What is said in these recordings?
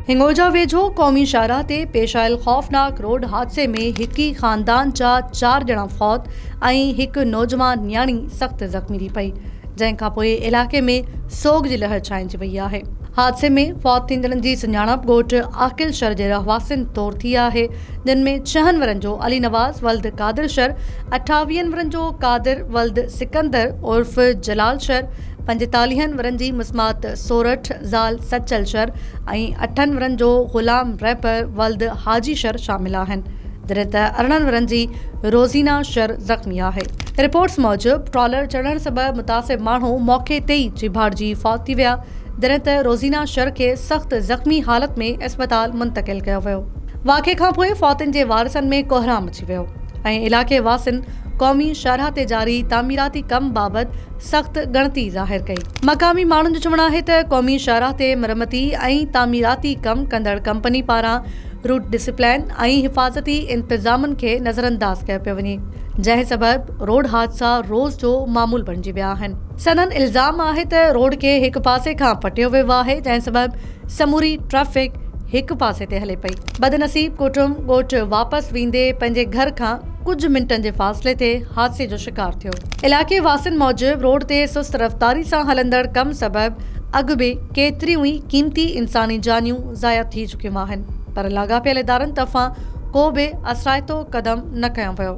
هنڱورجا ويجهو قومي شاهراهه تي پيش آيل خوفناڪ روڊ حادثي ۾ هڪ ئي خاندان جا چار ڄڻا فوت ۽ هڪ نوجوان نياڻي سخت زخمي ٿي پئي، جنهن کانپوء علائقي ۾ سوڳ جي لهر ڇانئجي وئي آهي. حادثي ۾ فوت ٿيندڙن جي سڃاڻپ ڳوٺ عاقل شھر جي رهواسين طور ٿي آهي، جن ۾ ڇهن ورهين جو علي نواز ولد قادر شھر، اٺاويهن ورهين جو قادر ولد سڪندر عرف جلال شھر، پنجيتاليهن ورهين جي مسمات سورٺ زال سچل شر ۽ اٺن ورهين جو غلام رهبر ولد حاجي شر شامل آهن، جڏهن ته 18 ورهين جي روزينا شر زخمي آهي. رپورٽس موجب ٽرالر چڙهڻ سبب متاثر ماڻهو موقعي تي ئي چيڀاٽجي فوت ٿي ويا، جڏهن ته روزينا شر کي سخت زخمي حالت ۾ اسپتال منتقل ڪيو ويو. واقعي کانپوء فوتين جي وارثن ۾ ڪوهرام مچي ويو ۽ علائقي واسين قومي شاهراهه تي جاري تعميراتي ڪم بابت سخت ڳڻتي ظاهر ڪئي. مقامي ماڻهن جو چوڻ آهي ته قومي شاهراهه تي مرمتي ۽ تعميراتي ڪم ڪندڙ ڪمپني پاران روٽ ڊسپلين ۽ حفاظتي انتظامن کي نظرانداز ڪيو پيو وڃي، جنهن سبب روڊ حادثا روز جو معمول بڻجي ويا آهن. سندن الزام آهي ته روڊ کي هڪ پاسي کان پٽيو ويو آهي، جنهن سبب سموري ٽريفڪ هڪ پاسي تي هلي پئي. بدنصيب ڪٽنب ڳوٺ واپس ويندي پنهنجي گهر کان ڪجهه منٽن جي فاصلي تي حادثي جو شڪار ٿيو. علائقي واسين موجب روڊ تي سست رفتاري سان هلندڙ ڪم سبب اڳ به ڪيتريون ئي قيمتي انساني جانيون ضايع ٿي چڪيون آهن پر لاڳاپيل ادارن طرفان ڪو به اثرائتو قدم نه کنيو ويو.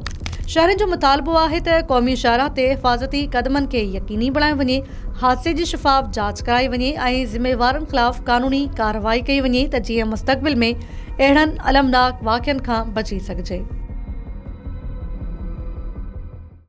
شهرين جو مطالبو آهي ته قومي شاهراهه تي حفاظتي قدمن کي يقيني بڻايو وڃي، حادثي جي شفاف جاچ ڪرائي وڃي ۽ ذميوارن خلاف قانوني ڪارروائي ڪئي وڃي ته جيئن مستقبل ۾ اهڙن المناڪ واقعن کان بچي سگهجي.